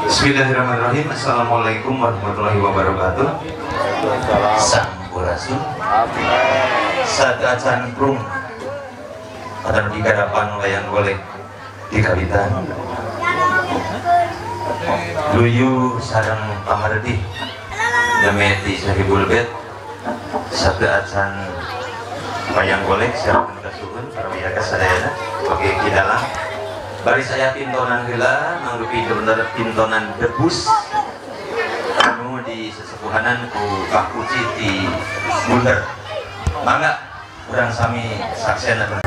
Bismillahirrahmanirrahim. Assalamualaikum warahmatullahi wabarakatuh. Sampurasun. Sateuacan prung atau di kadapan wayang golek di kawitan luyu sareng pamaredih demi di Sohibul Bait. Sateuacan wayang golek sareng kasuhun para wiyaga sadayana. Oke, ki dalang bari saya pintonan heula mangrupi bener pintonan debus anu di sesepuhanan ku Pak Uci di Bunder. Mangga urang sami saksena.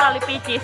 Tali picis.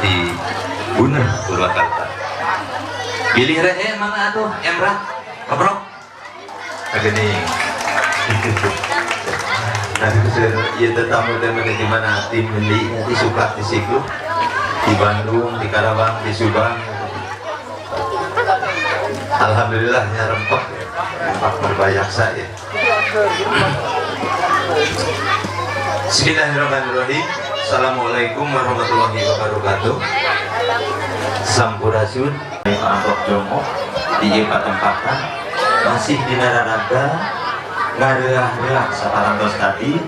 Di Purwakarta. Pilih rehe mana atuh Emrah keprok. Gini. Nanti ieu tetamu teh di mana tim beli nanti suka di situ di Bandung, di Karawang, di Subang. Alhamdulillah nya rempah ya. Rempah berbayaksa ya. Bismillahirrahmanirrahim. Assalamualaikum warahmatullahi wabarakatuh. Sampurasun, Angkok Jongo di ieu patempatan masih dina raraga ngareah-reah saparantos tadi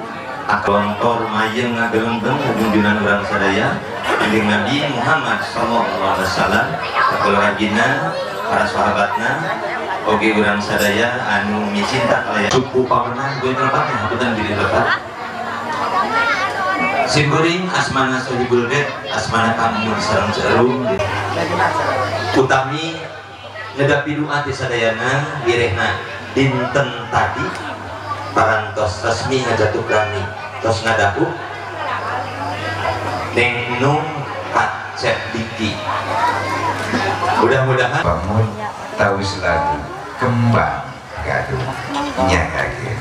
akontor mayeng ngagelengkeun kajunjunan urang sadaya Kanjeng Nabi Muhammad sallallahu alaihi wasallam sakeluargina para sahabatna oge urang sadaya anu micinta kalayan suku pamenang gue tempatnya hapunten diri lepat. Simkuring asmana Sohibul Bait, asmana Kang Mun sareng Cerum utami ngedapi doa ti sadayana wirehna dinten tadi parantos resmi ngajatuh rami tos ngadaku Neng Nung Kacep Diki. Mudah-mudahan bangun tahu selalu kembang gadung nyakakeun.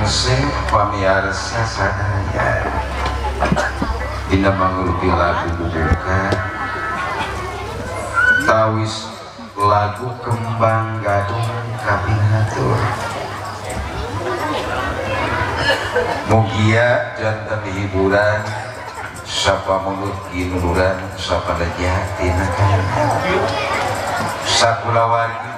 Rengse pamiarsa sadaya dina mangrupi lagu bubuka tawis lagu Kembang Gadung kapihatur. Mugia janten hiburan sapa mulut ginuluran sapa tina sakulawargi.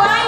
Why?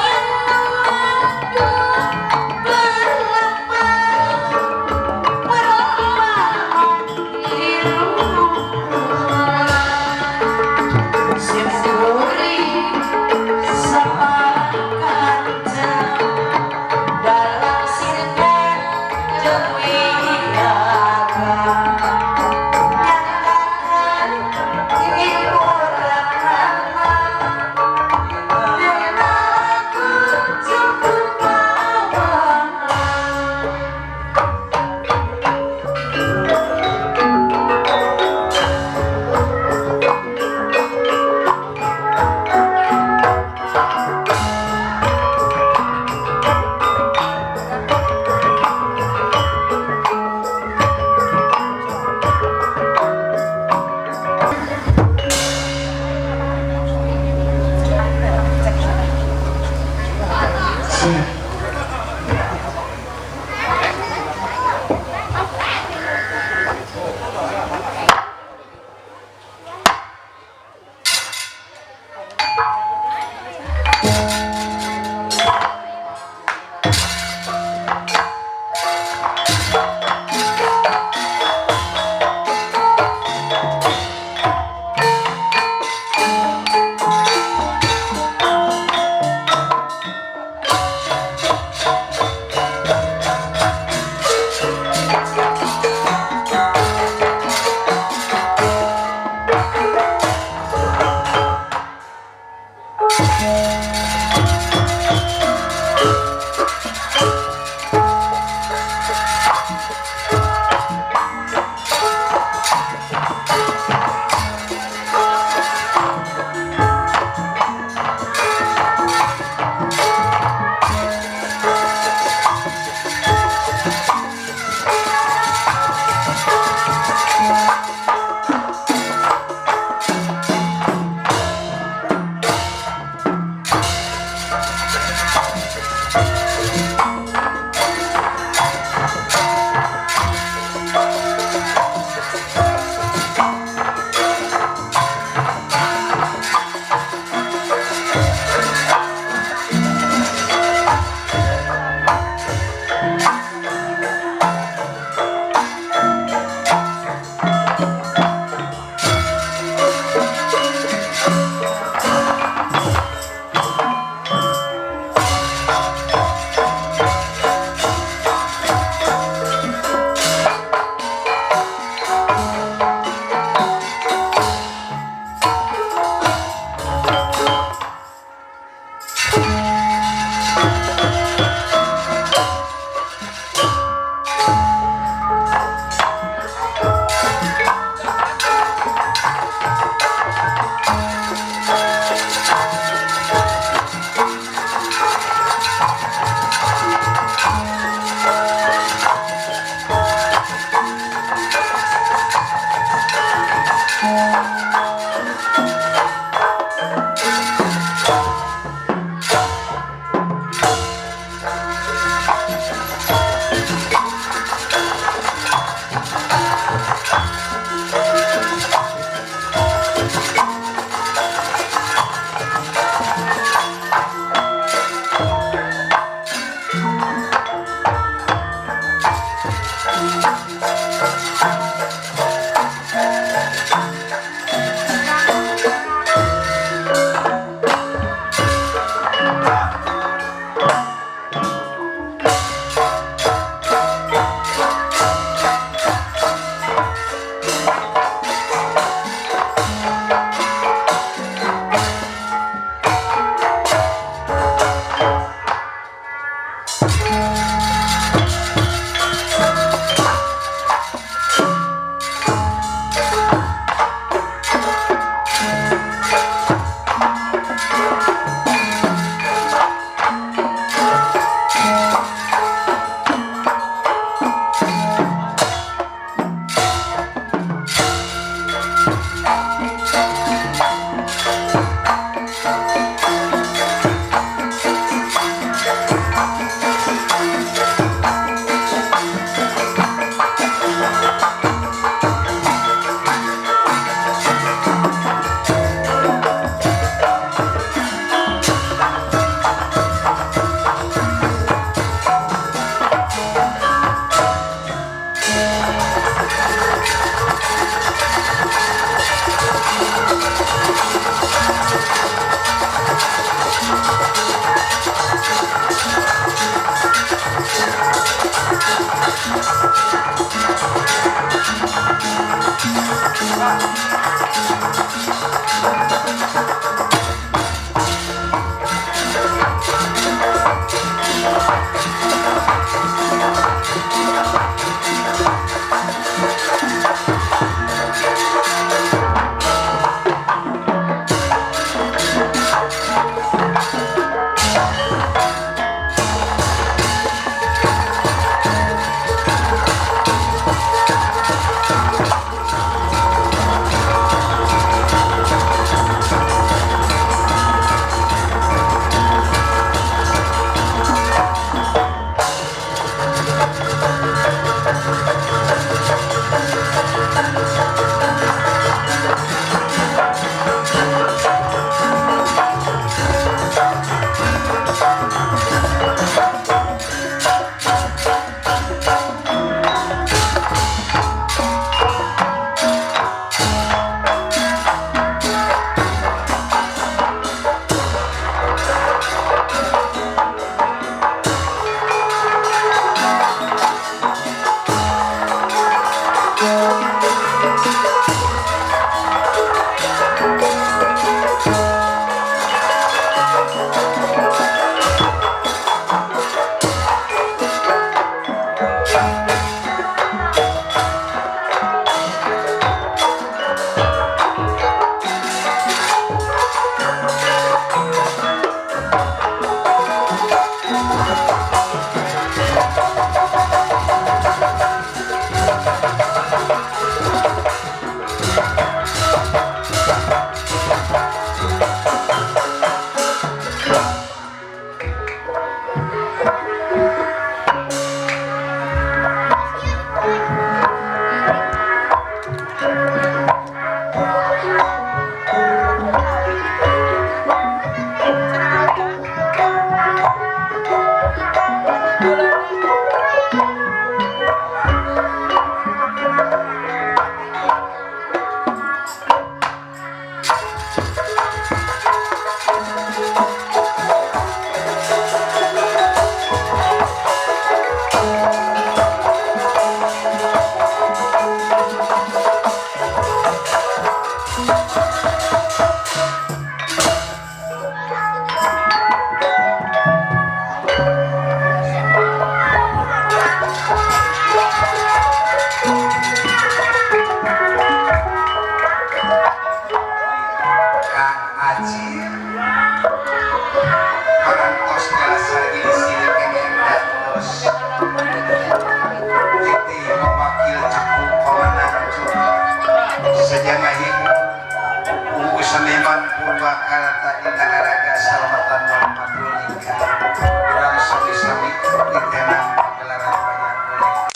Kita salamatan warahmatullahi wabarakatuh. Urang sami-sami ditenang pagelaran wayang golek.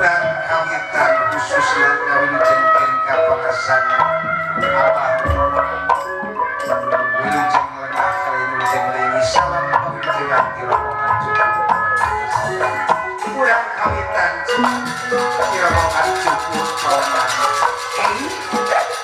Dan kawitan khususnya kawilujengkeun ka pangersan Abah Wilujeng lengah wilujeng leuwih salam pawilujengan ti rombongan cupu. Urang kawitan ti rombongan cupu kawenang. Pintu naik.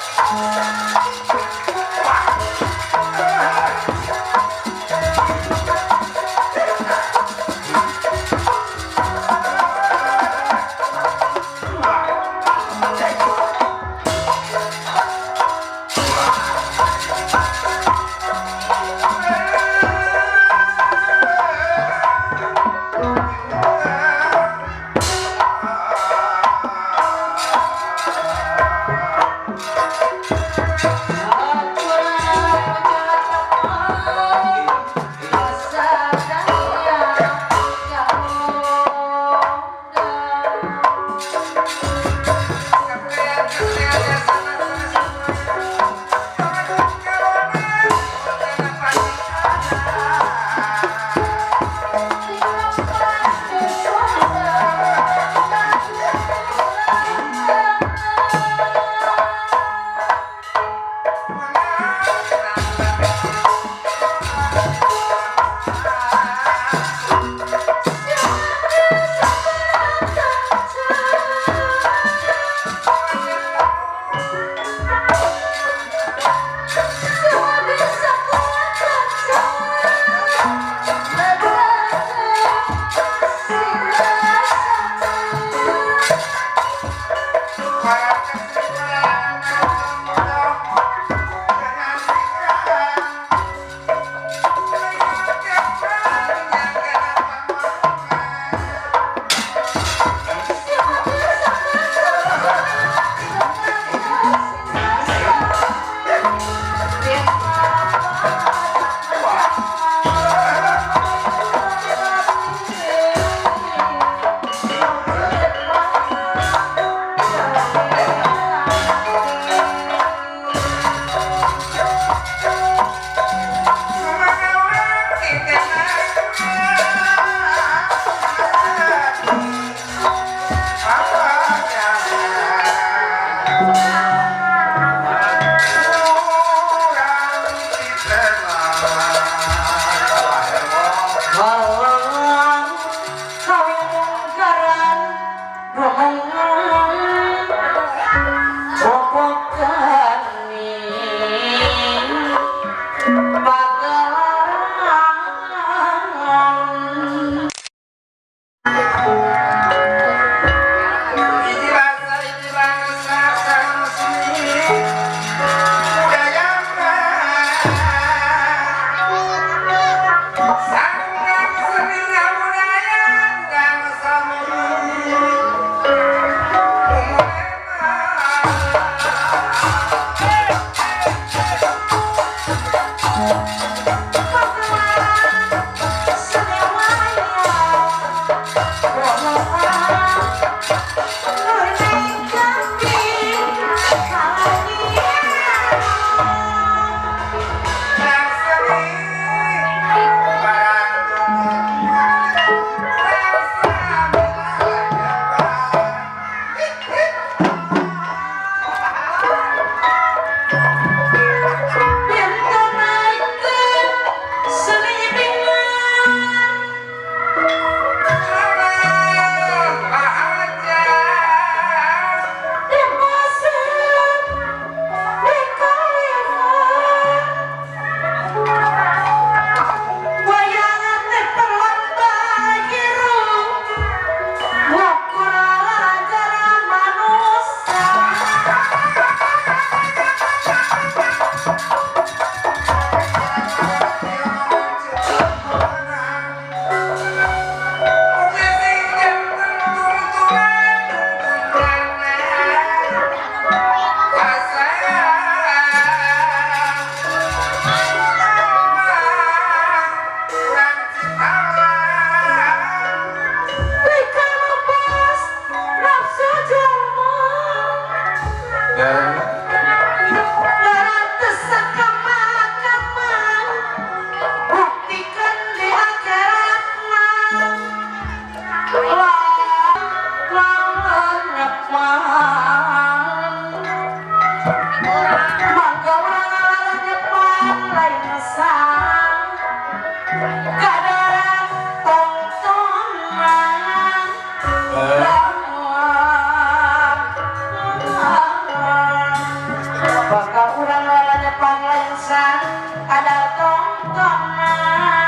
Kadal tongtonan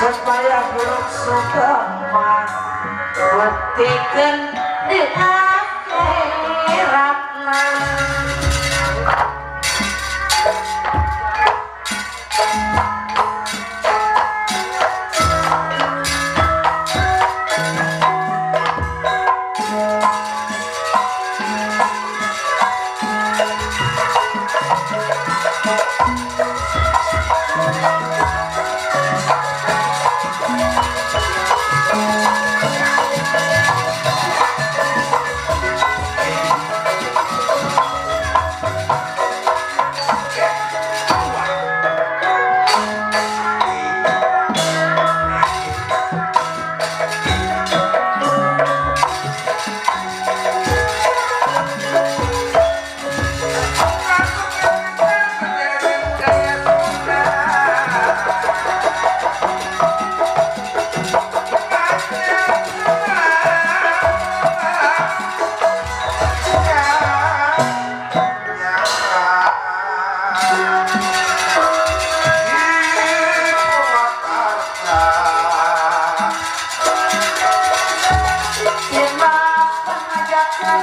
supaya buruk sukema buktikan di akhiratna. Jati.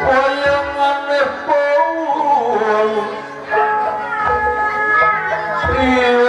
Wayang aneh bau. Iya.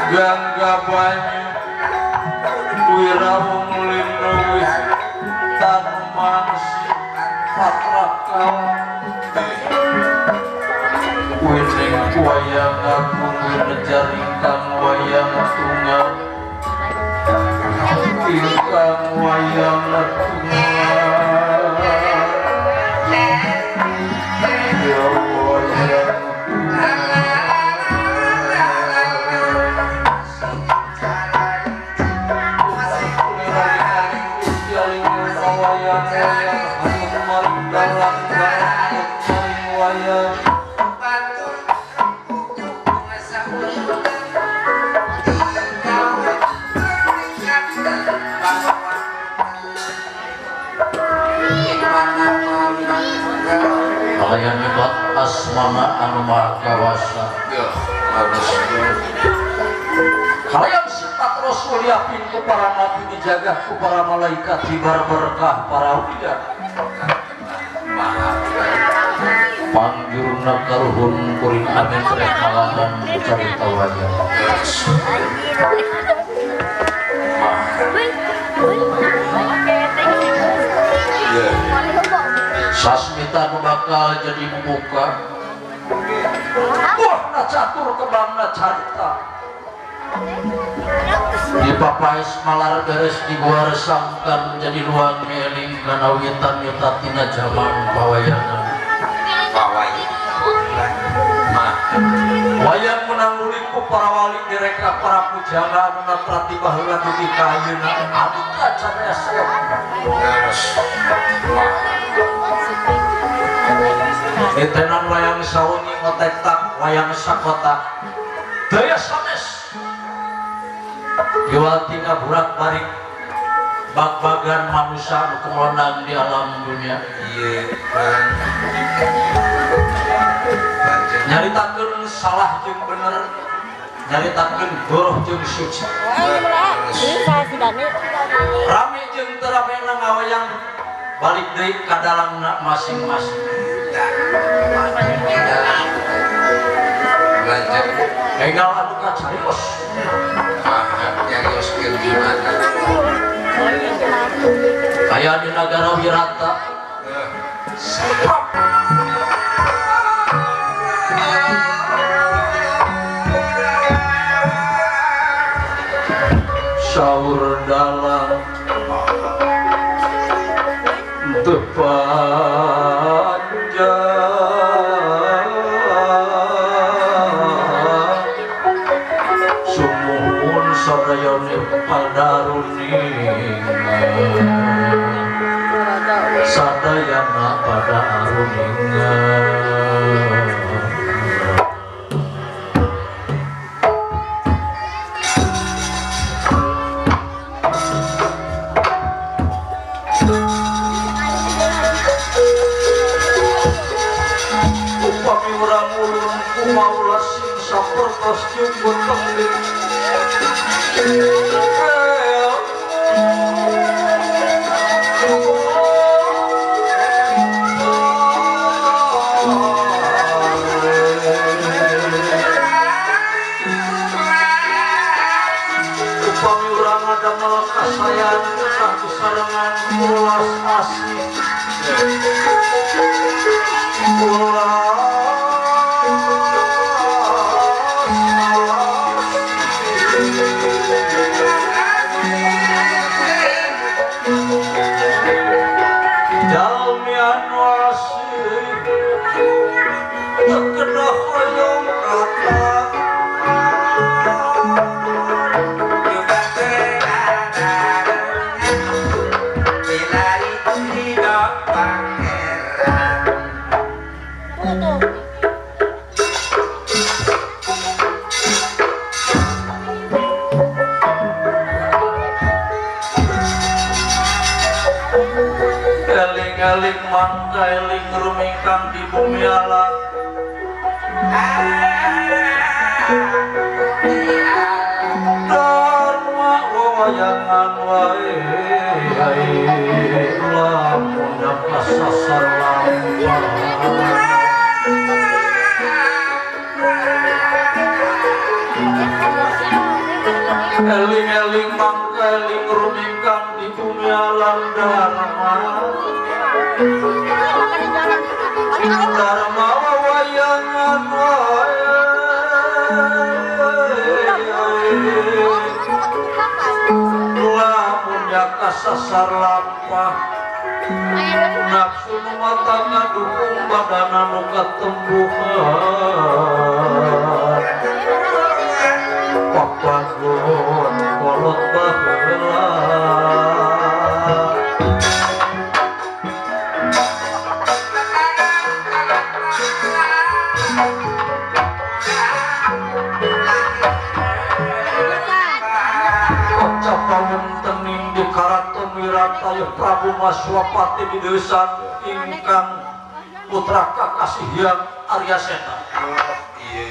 Gangga banyu wirawung linuwih tanumansi patrakawan wining wayang agung winejar ingkang wayang tunggal ingkang wayang tunggal ya wayang. Kalayan nyebat asmana anu maha kawasa. Kalayan sifat Rasul yakin ku para nabi dijaga ku para malaikat hibar berkah para ulia. Pangjurna karuhun kuring amin rek malahan carita wayang. Sasmita nu bakal jadi pembuka. Wah, na catur kembangna carita. Di papais malar beres di gua resangkan jadi luang mieling kana witan nyutatina jaman pawayangan. Wayang menang ku para wali direka para pujangga anu natrati baheula dugi ka ayeuna anu kacan esok. Ditenan wayang sawengi ngotek tak wayang sakota daya sanes iwal tina burak balik bag-bagan manusia anu kumeunang di alam dunia. Ieu nyaritakeun salah jeung bener, nyaritakeun goroh jeung suci, rame jeung teu ramena ngawayang balik deui ka dalangna masing-masing. Enggal anu kacarios. Aya di nagara Wirata. Saur dalam depanjang sumuhun sadayane padaruningan sadayana pada aruningan. Upami urang ulun kumaula sing sapertos jeung tembing. Upami ngadamel kasayan tah disarengan ulas asih jalmi anu asih teu kedah hoyong kata eling-eling mangka eling rumingkang di bumi alam Dharma wawayangan wae lamun kasasar lampah eling-eling mangka eling rumingkang di bumi alam Dharma Dharma wawayangan wae lamun kasasar lampah nafsu nu mata ngadukung badana nu katembuhan papagon kolot baheula. Kawontening di Karaton Wirataya Prabu Maswapati Widesan ingkang putra kakasih Hyang Arya Seta.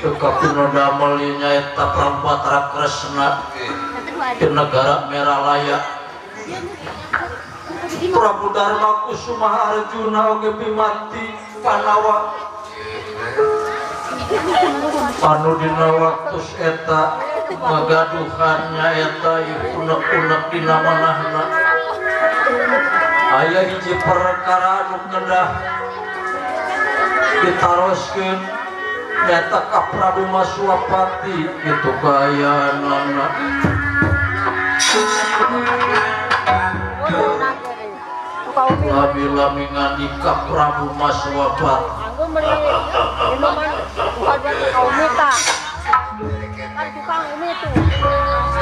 Tekapi damel nyaeta Prabu Batara Kresna di negara Meralaya. Prabu Dharma Kusuma Arjuna oge Bimati Panawa. Anu dina waktus eta ngagaduhan nyaeta unek-unek dina manahna aya hiji perkara anu kedah ditaroskeun nyaeta ka Prabu Maswapati kitu kaayaanana. Lami-lami ngandika Prabu Maswapati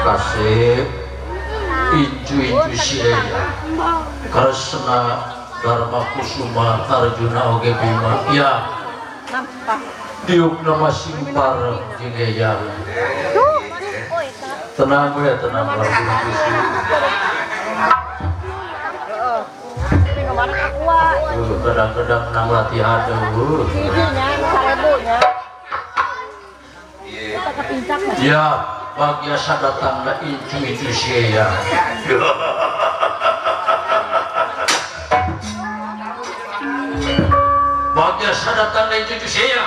kasih incu-incu sia Kresna Dharma Kusuma Arjuna oge Bima ya diukna masing pareng jeung eyang tenang we tenang kadang-kadang nang latihan ya bagiasa datang na incu-incu sia. Bagiasa datang na incu-incu sia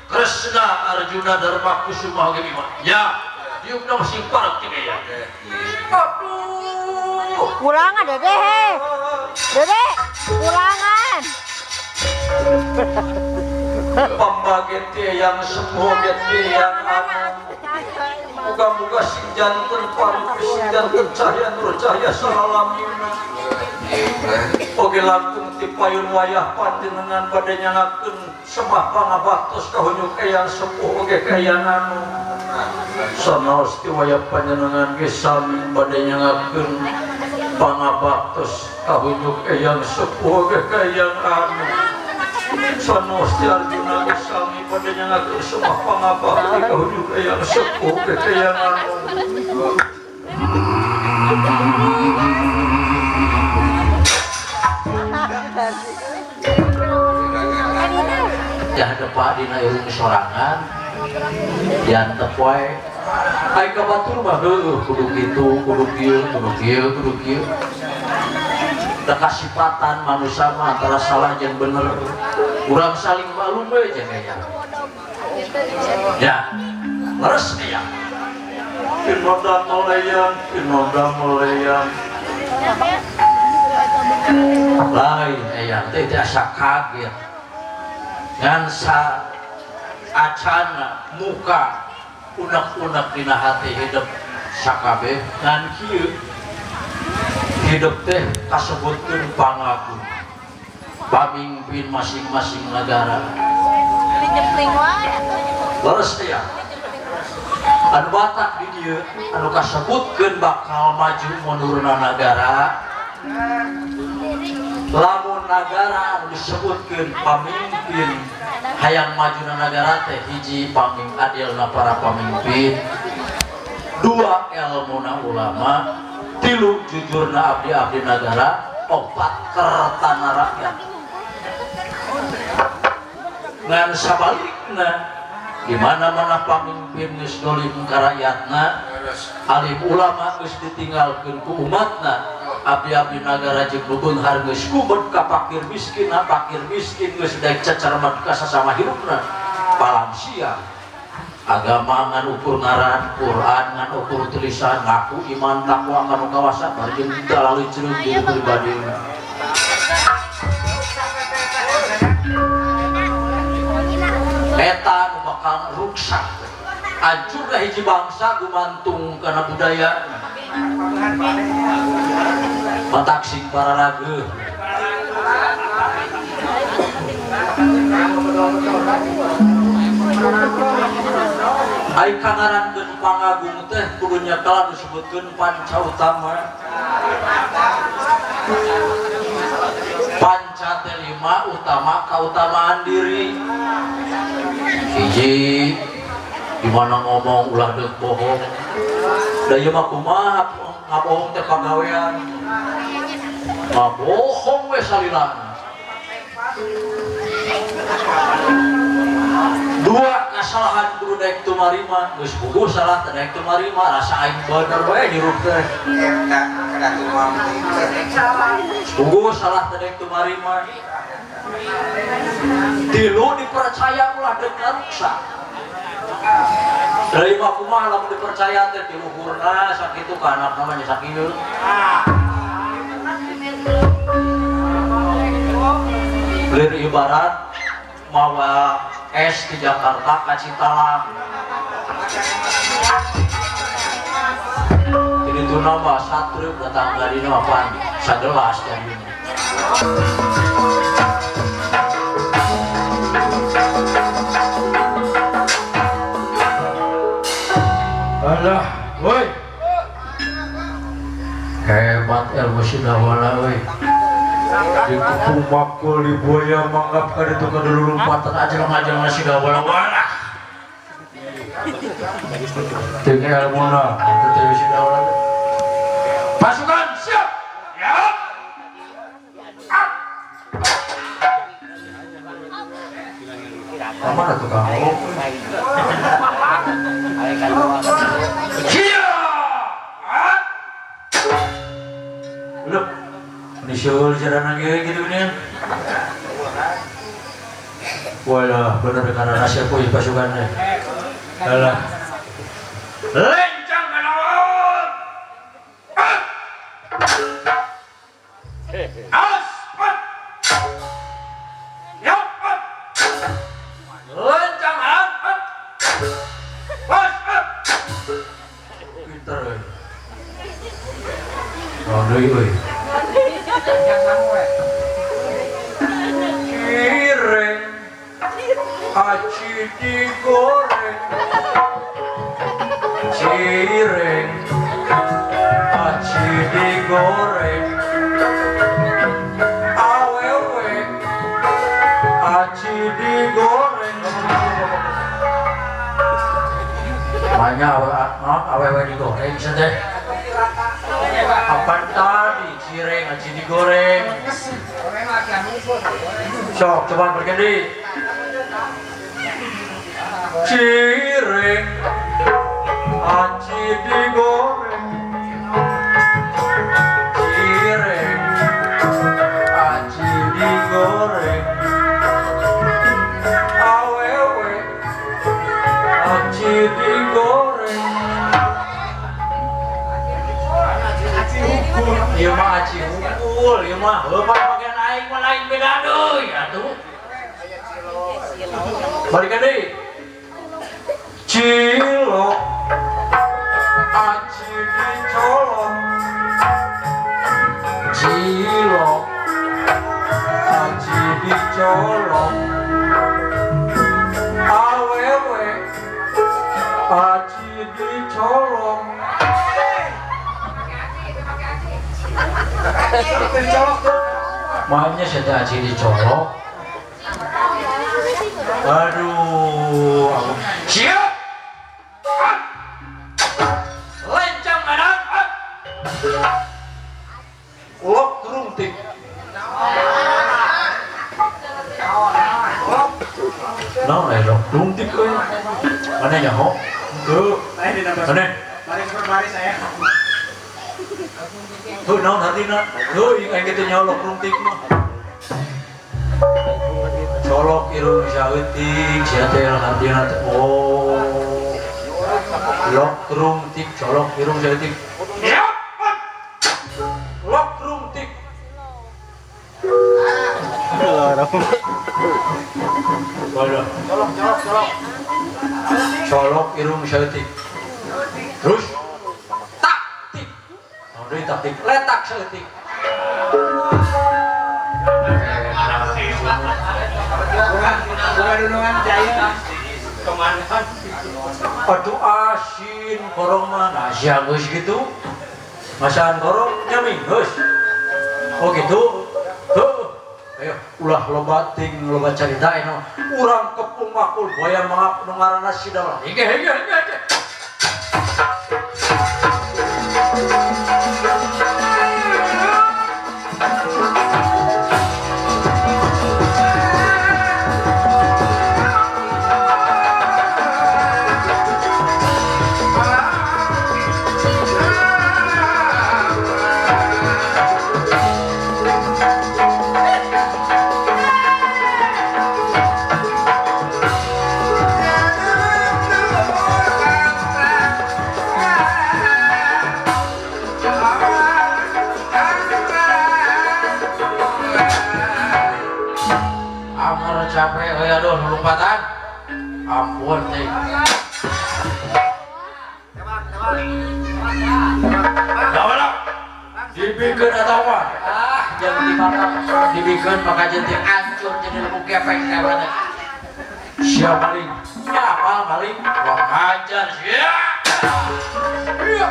Kresna Arjuna Dharma Kusuma oge Bima ya diukna masing parek jeung eyang. Aduh kulangan Dede he Dede kulangan pambage yang sepuh ge yang anu muga-muga sing janten parupi sing janten cahya nur cahya salalamina oge langkung ti payun wayah panjenengan bade nyangakeun semah pangabaktos ka hunyuk eyang sepuh oge ka eyang anu sanaos ti wayah panjenengan ge sami bade nyangakeun pangabaktos ka hunyuk eyang sepuh oge ka eyang anu sanos ti Arjuna ge sami bade nyangakeun semah pangabakti ka hunyuk eyang sepuh oge ka eyang anu. Ya depa dina irung sorangan diantep wae ai ka batur mah heueuh kudu kitu kudu kieu kudu kieu kudu kieu da kasipatan manusia mah antara salah jeung bener urang saling maklum we jeung aya ya leres aya Pinoda melayang, pinoda melayang. Lain eyang teh asa kaget. Ngan sa acana muka unek-unek dina hati hidup sakabeh ngan kieu hidup teh kasebutkeun pangagung pamimpin masing-masing negara. Leres teh ya. Anu batak di dieu anu kasebutkeun bakal maju mundurna nagara. Lamun nagara anu disebutkeun pamimpin hayang majuna nagara teh hiji paming adilna para pamimpin, dua elmuna ulama, tilu jujurna abdi-abdi nagara, opat kertana rakyat. Ngan sabalikna di mana-mana pamimpin geus dolim ka rakyatna, alim ulama geus ditinggalkeun ku umatna, abdi-abdi nagara jeung nu beunghar geus kubet ka fakir miskin, fakir miskin geus daek cacarmat ka sasama hirupna, palang sia. Agama ngan ukur ngaran, Quran ngan ukur tulisan, ngaku iman takwa kanu kawasa bari jeung terlalu ceruk diri pribadi. Eta nu bakal ruksak. Hancurna hiji bangsa gumantung kana budaya. Matak sing pararageuh. Ai kangarankeun pangagung teh kudu nyakalan disebutkeun panca utama. Panca teh lima utama kautamaan diri. Hiji di mana ngomong ulah deuk bohong. Da ieu mah kumaha ngabohong teh pagawean. Ngabohong we salilana. Dua kesalahan kudu daek tumarima, geus puguh salah teh daek tumarima, rasa aing bener we hirup teh. Eta kada tumampi. Puguh salah teh daek tumarima. Tilu dipercaya ulah deuk ngaruksak. Dari mah kumaha lamun dipercaya teh ti luhurna sakitu ka anakna mah nya sakieu. Lir ibarat mawa es di Jakarta ka Citalang. Jadi itu nama satruk datang dari nama apaan? Sagelas jadinya. Alah, woi. Hebat ilmu Sindawala woi. Dikumakul di buaya manggap ka ditu ka dulu lompatan ajeng-ajeng Sindawala walah. Teu ilmuna itu teh Sindawala. Pasukan siap. Ya. Mana tuh kamu? Loh, ini syul jalan lagi gitu nih. Walah, bener karena nasi aku pasukannya. Alah, lencang ke laut. Aspat, yapat, lencang angkat, waspat. Pinter, oh, deui. Cireng aci digoreng, cireng aci digoreng, awewe aci digoreng. Banyak awewe digoreng saja. Apa tadi cireng aci digoreng? Sok coba berganti. Cireng aci digoreng, cireng aci digoreng, awewe aci digoreng. Ieu mah aci unggul, ieu mah heuh bagian aing mah lain beda deui atuh. Balikan deui. Cilok aci dicolok. Cilok aci dicolok. Awewe aci dicolok. Makanya saya aci dicolok. Aduh, siap. Lencang kanan. Lok keruntik. Naon aya lok keruntik euy? Mana nyaho? Heuh. Mana? Baris berbaris saya. Heuh, naon hartina? Heuh, aing kitu nyaho lok keruntik mah. Colok irung saeutik sia teh hartina teh. Oh. Lok keruntik, colok irung saeutik. Siap. Lok keruntik. Colok, colok, colok. Colok irung saeutik. Terus taktik. Naon deui taktik? Letak saeutik. Aduh asin korong mah nah sia geus kitu. Masaan korong nyami geus. Oh gitu. Heuh. Ayo ulah loba ting loba carita anu urang kepung makul boya mangap nu ngaranna si Dawla. Hige hige hige hige. Capek, oh ya aduh, lompatan. Ampun, teh. Tebak. Dibikin atau apa? Ah, jangan dimakan. Dibikin maka jadi hancur, jadi lemuk gepeng kayak Siapa maling? Siapa maling? Wah, hajar siap. Iya.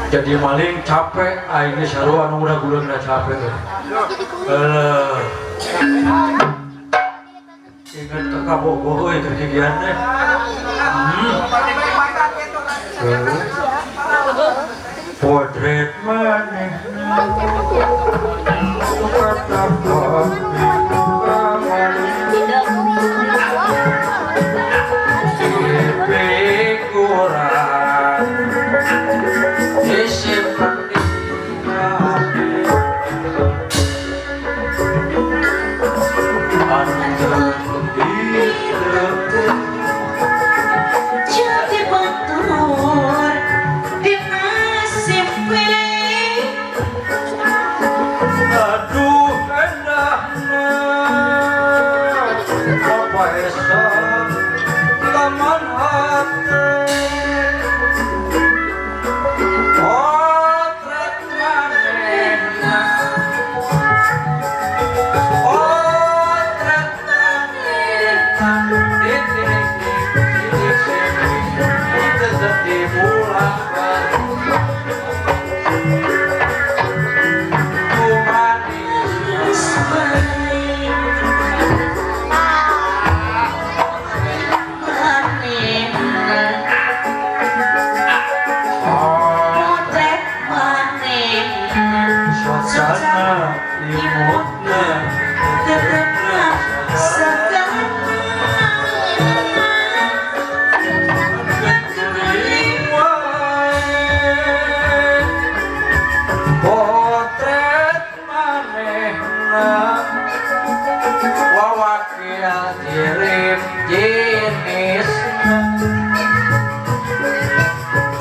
Jadi maling capek, aing geus sarua anu udah guleungna capek. Alah. Ingat ke kabogoh euy keur gigian teh. Potret maneh Jadi batur dina simpen. Sana imutna tetepna sakalana geuning wae potret manehna wawakil jirim jenisna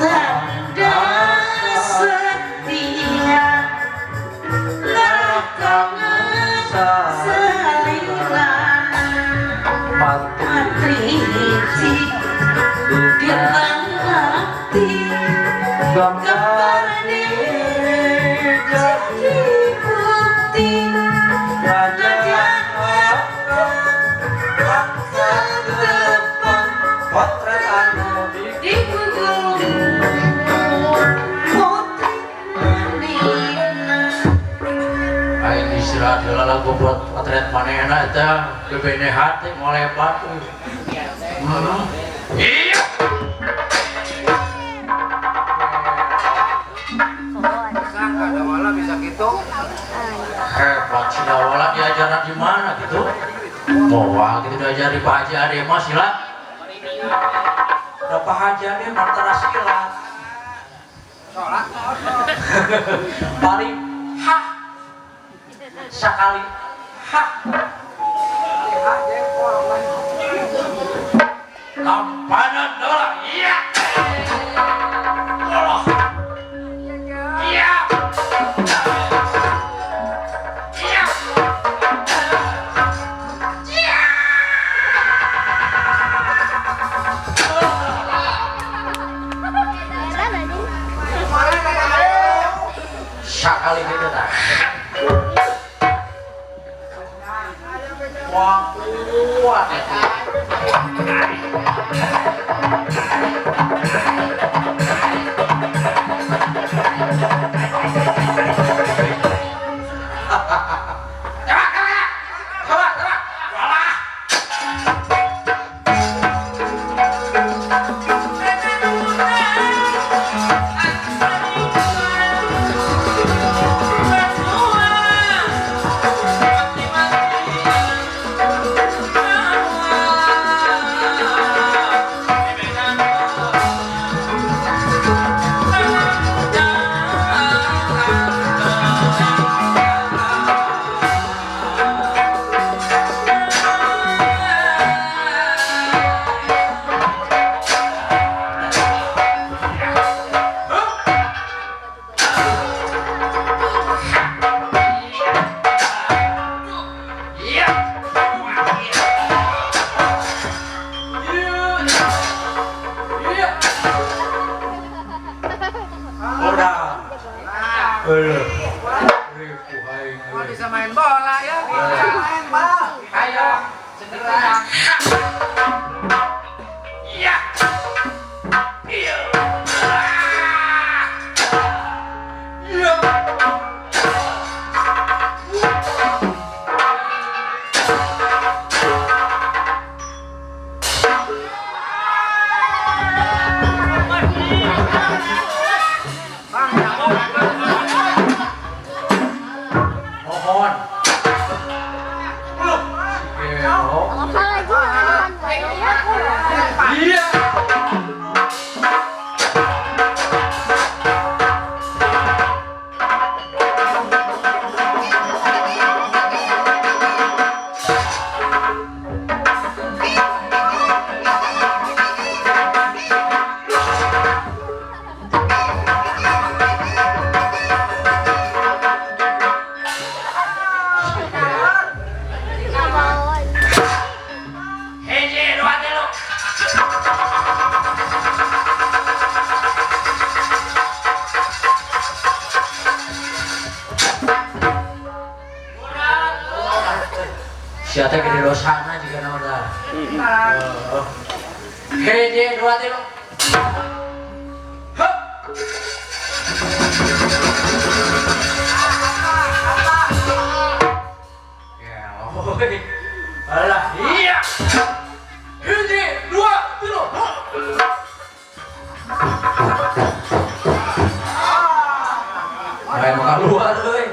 tanda setia kangen salilana Matrici di hati gambar diri jadi bukti ngajak ketepang potret anu di Google potret manehna. Aing istirahat heula lagu buat potret manehna eta gebene hati molebat euy. Iya. Dawala bisa gitu. Hebat si Dawala diajaran di mana gitu? Moal gitu diajar di Pak Haji Ade mah silat. Da Pak Haji Ade mantara silat. Paling hah sekali hah tampanan dola iya Allah iya iya iya. Sekali gitu tak wah kuat ya. Coba, coba, coba. Walah. Iya. Iya. Udah. Aduh. Ribu aing. Bisa main bola ya. Main bal. Ayo, cedera. Iya. Iya. Iya. Mohon. Iya. Hiji, dua, tilu. Siapa gede dosana juga nama dah. Hiji, dua, tilu. Hup. Ya, oi. Alah, iya. Hiji, dua, tilu. Hup. Main muka luar, euy.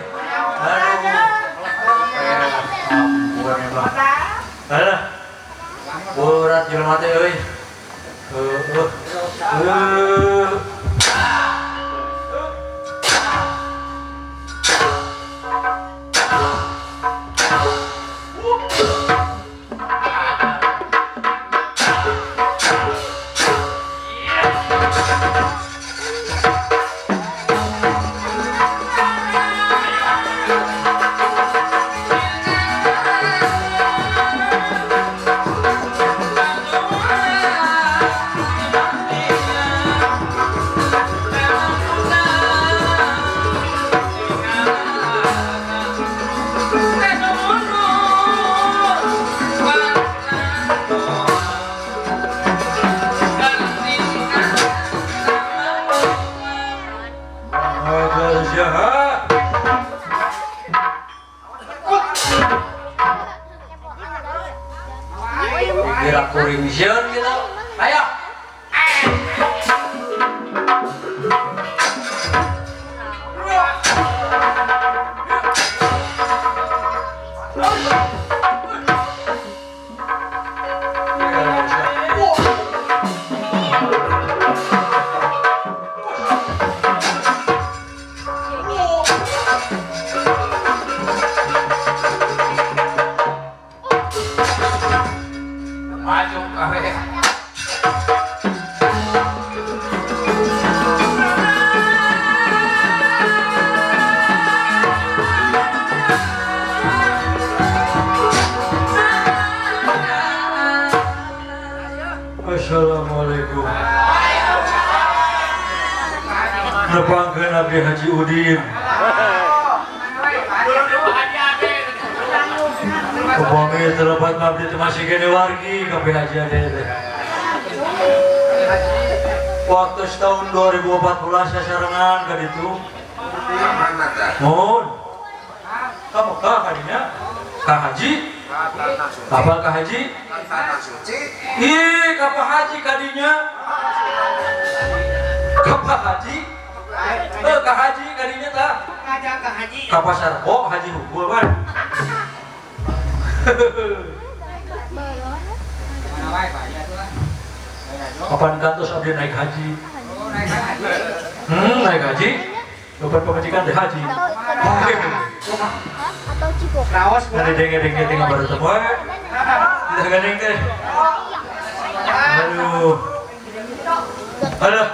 Jaha. Kira kuring sieun gitu. Ayo. Maju kabeh. Assalamualaikum. Nepangkeun abdi Haji Udin. Upami terlepat abdi teh masih kene wargi kabeh Haji Ade teh. Waktu setahun 2014 sasarengan ka ditu. Mana tah? Mohon. Ka Mekah kadinya. Ka haji. Apa ka haji? Tanah suci. Ih, ka Pak Haji kadinya. Ka Pak Haji. Ka haji kadinya tah. Ngajak ke haji. Ka pasar oh haji hukum kan. Kapan kantos abdi naik haji? Naik haji. Kapan pemajikan deh haji. Atau Cibok. Raos Nanti denge-denge tinggal baru temu. Tidak gandeng teh. Aduh. Aduh.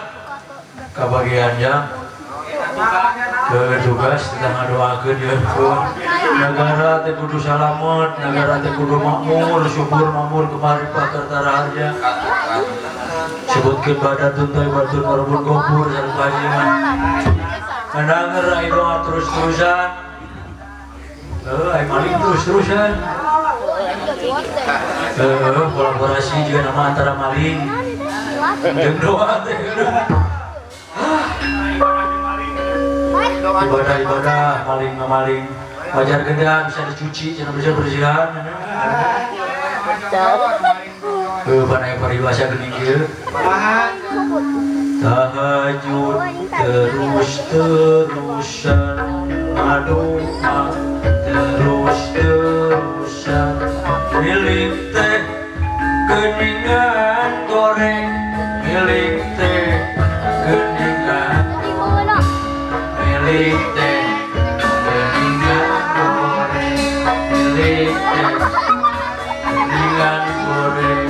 Kebagiannya ke tugas kita ngadoakeun ya negara teh kudu salamet, negara teh kudu makmur, syukur makmur kemarin Pak Kertara Harja. Sebutkeun badatun thayyibatun warabbun ghafur sareng haji mah. Mendanger ai doa terus-terusan. Ai maling terus-terusan. Kolaborasi juga nama antara maling jeung doa teh. Ibadah-ibadah maling maling wajar gede bisa dicuci jangan bisa bersihan. Panai paribasa geuning kieu. Tahajud terus-terusan ngadoa terus-terusan milik teh geuningan goreng milik teh geuningan milik teh geuningan goreng milik teh geuningan goreng.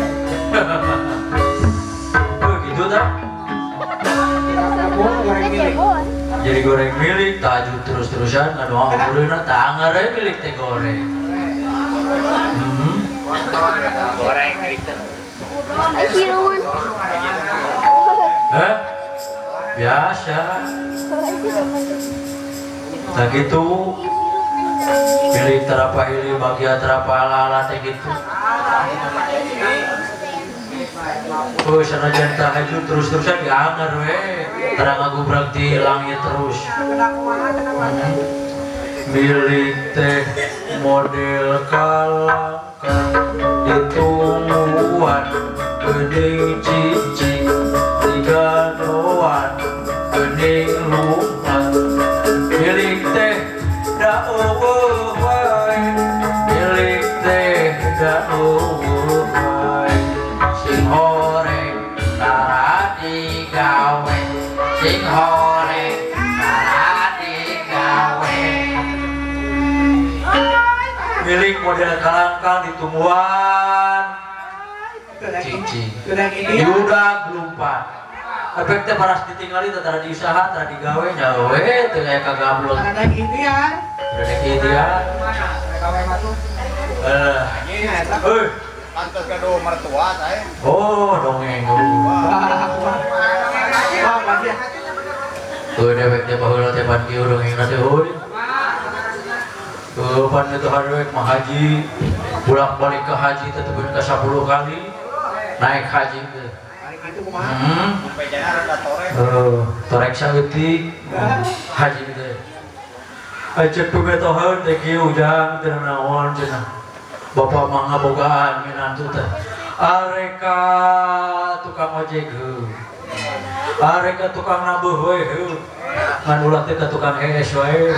Gitu tak? Jadi goreng milik tahajud terus-terusan ngadoa umurna tangar we milik teh goreng. Goreng milik teh. Hah? Biasa. Nah gitu. Milik terapa hili bagia terapa ala-ala teh gitu. Oh, sanajan tahajud terus-terusan diangar we. Terang ngagubrak di langit terus. Milik teh model kalangkang ditungguan geuning cicing diganoan geuning lumpat milik teh da eueuh wae milik teh da eueuh wae sing horeng tara digawe sing horeng tara digawe milik model kalangkang ditungguan cicing diudag lumpat efek teh paras ditinggali teh tara diusaha tara digawe nyawe teu aya kagablon Ada ikhtiar. ada ikhtiar. Eh, Pantes gaduh mertua saya. oh dongeng. Tuh dewek teh baheula teh pan kieu dongengna teh euy. Tuh pan itu hadewek mah haji bolak-balik ke haji teh teu ka 10 kali naik haji teh. Torek saeutik haji teh. Acek pemetohan teh kieu ujang teu naon cenah. Bapak mah ngabogaan minantu teh. Areka tukang ojek heuh. Areka tukang nabuh we heuh. Ngan ulah teh ka tukang hees wae.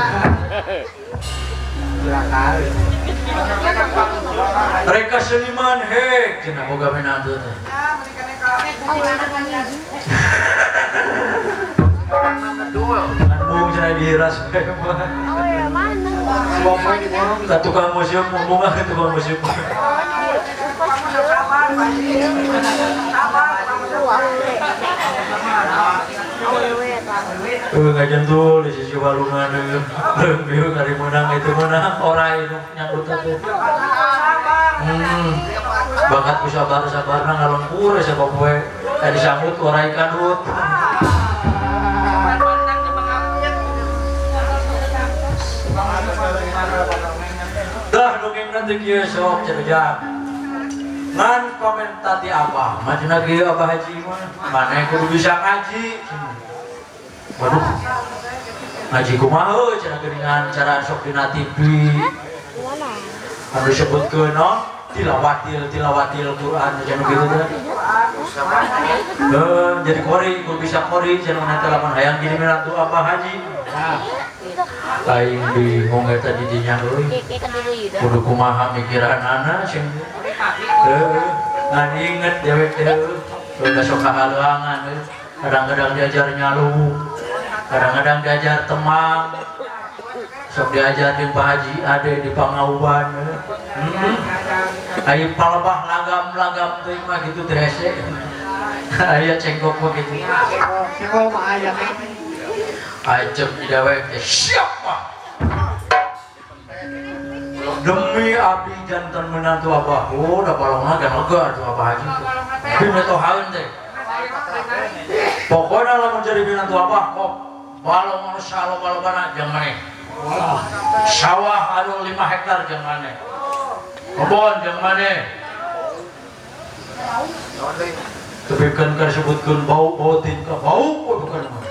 Reka seniman hek cenah boga minantu teh. Ngan cenah dihiras we mah. Ka tukang museum ngomong ka tukang museum. Ngajentul di sisi walungan leuh kari meunang itu meunang orai nu nyangkut teh. Bakat ku sabar-sabarna ngalempur sapopoe tadi disambut orai kadut. Dah dongeng nanti kieu sok cenah. Ngan komentar ti abah, majuna kieu abah haji mah, maneh kudu bisa ngaji. Waduh, ngaji kumaha cenah geuningan cara sok dina TV. Anu disebutkeun no, tilawatil tilawatil Quran cenah kitu teh. Jadi kori, kudu bisa kori cenah mun teh lamun hayang jadi minantu abah haji. Aing bingung eta di dinya euy. Kudu kumaha mikiranana sing ngan inget dewek teh udah sok kahaleuangan euy. Kadang-kadang diajar nyalu, kadang-kadang diajar temang, sok diajar di Pak Haji Ade di Pangauban. Ai palebah lagam-lagam teuing mah kitu teh hese. Aya cengkok mah kitu. Cengkok mah aya. Acep di dewek teh siap mah. Demi abdi jantan menantu abah, oh da balongna gan lega atuh abah haji teh. Tapi metohaeun teh. Pokoknya lamun jadi minantu abah kok balong anu saloba-lobana jeung maneh. Sawah anu 5 hektar jeung maneh. Kebon jeung maneh. Tepikeun ka disebutkeun bau-bau tingkah bau we bukan mah.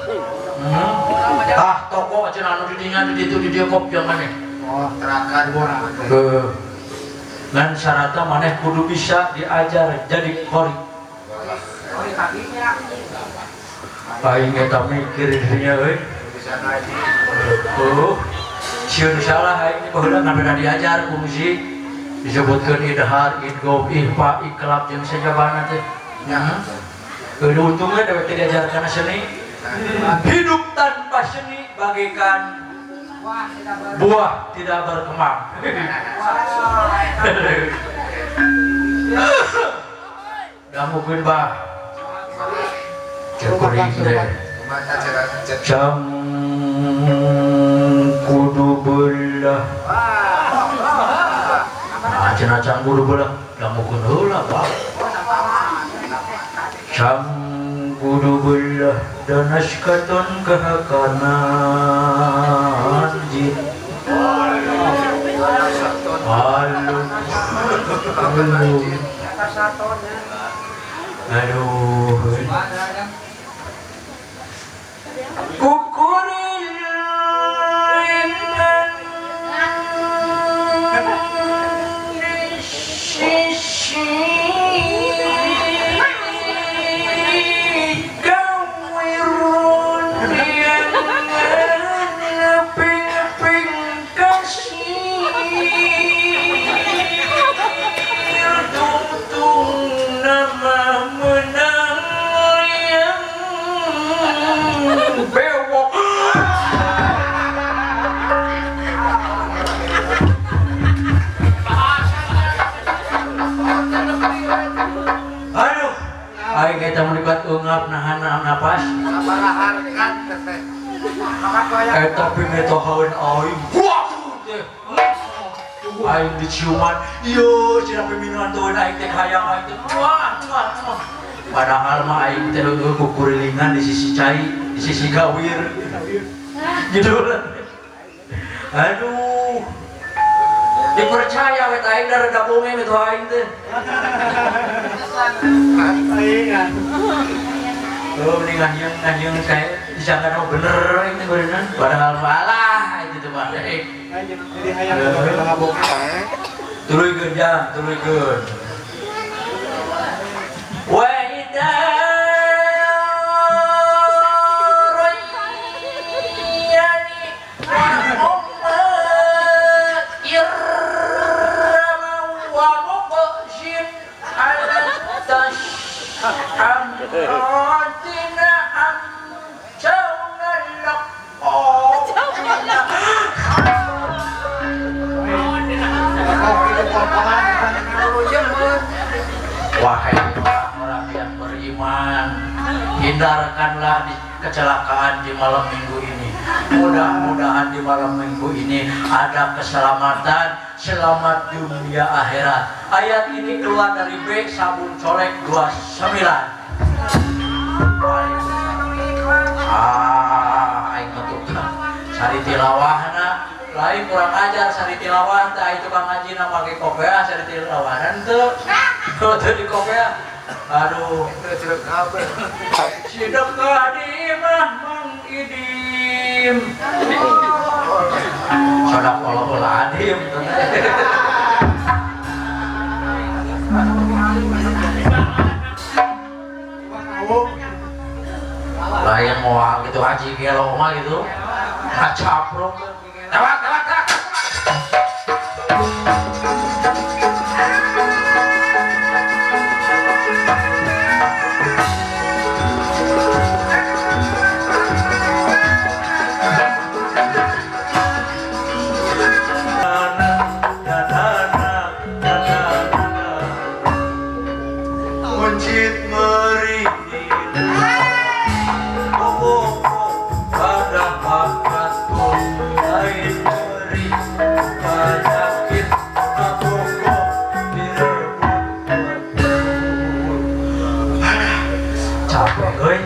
Tah toko cenah anu di dinya di ditu di dieu kop jeung maneh. Oh, terakan. Heuh. Ngan syaratna maneh kudu bisa diajar jadi qori. Aing eta mikir dirinya euy. Bisa ngaji. Oh, sieun salah aing baheula ngan beda diajar ku musik. Disebutkeun idhar, idgham, ihfa, iqlab jeung sajabana teh. Nya. Heuh untungna dewek teh diajar kana seni. Hidup tanpa seni bagaikan buah tidak berkembang. Dah mungkin bah. Cekuring deh. Jam kudu belah. Ah cenah jam kudu belah. Dah mungkin heula bah. Jam kudu belah dan askaton kehakanan jin. Aduh. Aduh. Kukurin sisi gawirun yang ping-ping kasih tungtung nama menang yang bewok. Aduh, aing eta melibat ungap nahan napas. Sabaraharkan teh. Eta pimetohaeun aing. Wah, teh. Aing diciuman, ieu cenah piminantueun aing teh hayang aing teh. Wah, wah, wah. Padahal mah aing teh heueuh kukurilingan di sisi cai, di sisi gawir. Gitu. Aduh. Dipercaya we aing da reda bonge we aing teh. Saingan. Oh, mending nganyeng saya disangka oh bener aing teh beuneunan. Padahal malah itu teh mah. Jadi hayang ngabong. Tuluykeun jang, tuluykeun. Wa idza rayyani wa umma irrama wa muqsin ala tashhamratina amjawna laqawna. Wahai orang-orang yang beriman, hindarkanlah di kecelakaan di malam minggu ini. Mudah-mudahan di malam minggu ini ada keselamatan, selamat dunia akhirat. Ayat ini keluar dari B sabun colek 29. Ah, aing mah tukang sari tilawahna. Lain kurang ajar sari tilawah teh tukang ngaji na make kopeah sari tilawahna teu. Teu di kopeah. Aduh, sidekah di imah Mang Idim. Sadaqallahul adim. Lain moal gitu haji gelo mah gitu. Ngacapruk. Tewak, tewak, tewak. Mencit merinding, pada pakatul lain meri penyakit aboko direbut. Capek euy.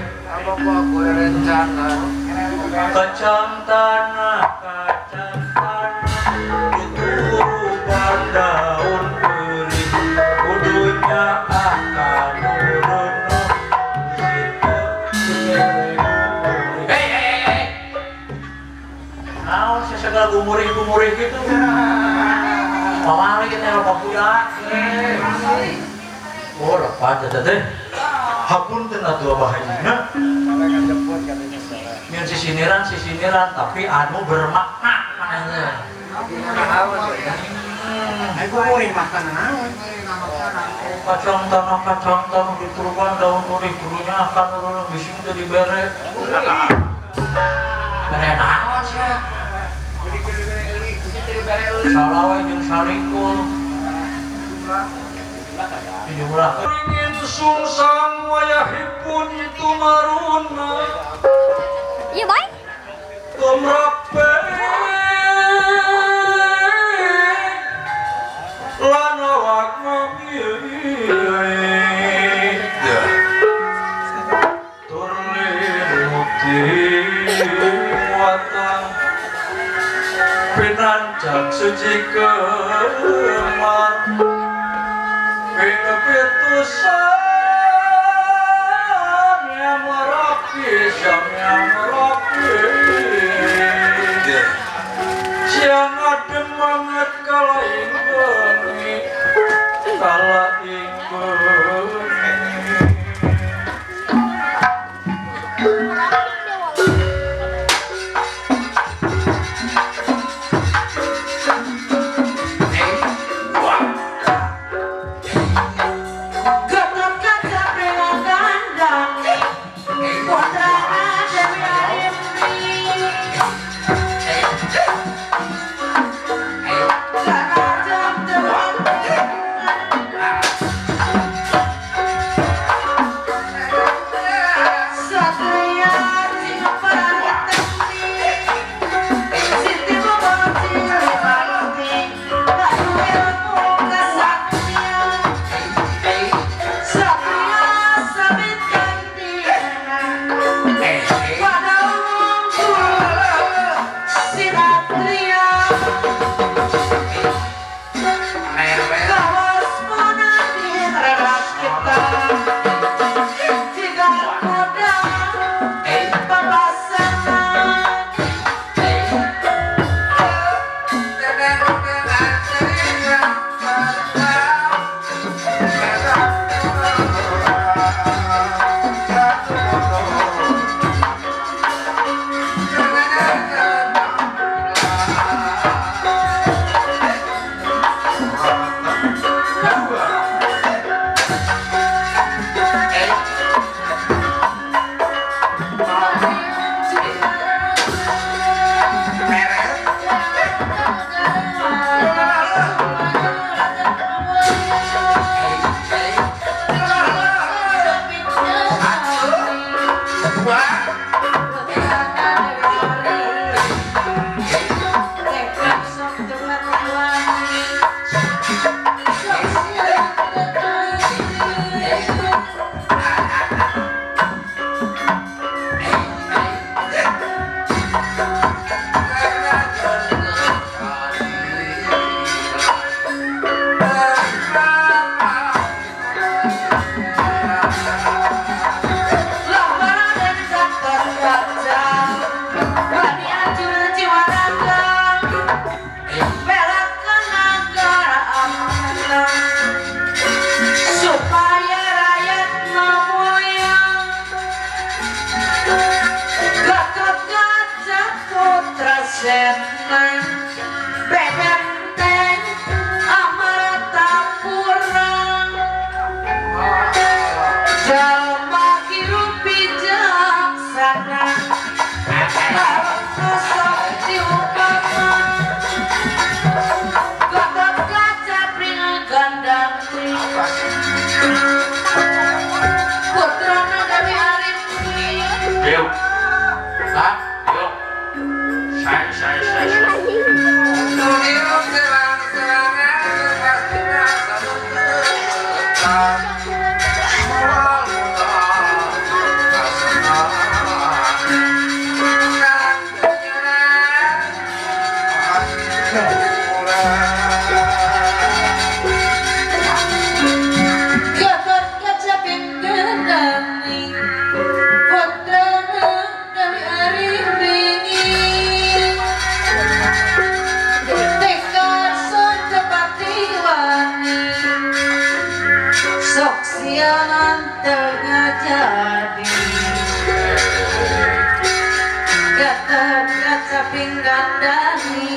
Kacang tanah, kacang tanah dituruban daun beri kudunya akan nurunuh situ hei hei hei. Naon sih segala gumurih-gumurih gitu. Pamali kita lupa budak. Oh, lepat teh teh. Hapunten atuh abah hajina. Nyeun sisiniran tapi anu bermakna manehna. Ai gumurih makan naon? Kacang tanah dituruban daun urih gurunya akan nurun bising teu dibere. Bere naon sia? Salawe jeung salikul. Dijumlah. Ingin sungsang wayahipun tumaruna. Iya, Bay. Tumrape lan awak ngabiyai tur limuti watang pinancak suci kemar ping pitu samya merapi samya merapi siang adem banget kala ing bengi kala ing bengi. Gatot kaca prela gandani, putrana Dewi Arimbi. Hancur jiwa raga, belakan negara amanah, supaya rakyat mulia. Gatot Kaca Putra Sena, Bebenteng Amartapura, Jalma hirup bijaksana, kalau sok diupama. Gatot Kaca Pringgandani, Putra Dewi Arimbi. Yuk. Hah? Yuk. Saya, saya, saya, saya. Gatot Kaca Pringgandani, Putra Dewi Arimbi, Tekad Sotepati Wani, sok siangan tengah jadi. Gatot Kaca Pringgandani.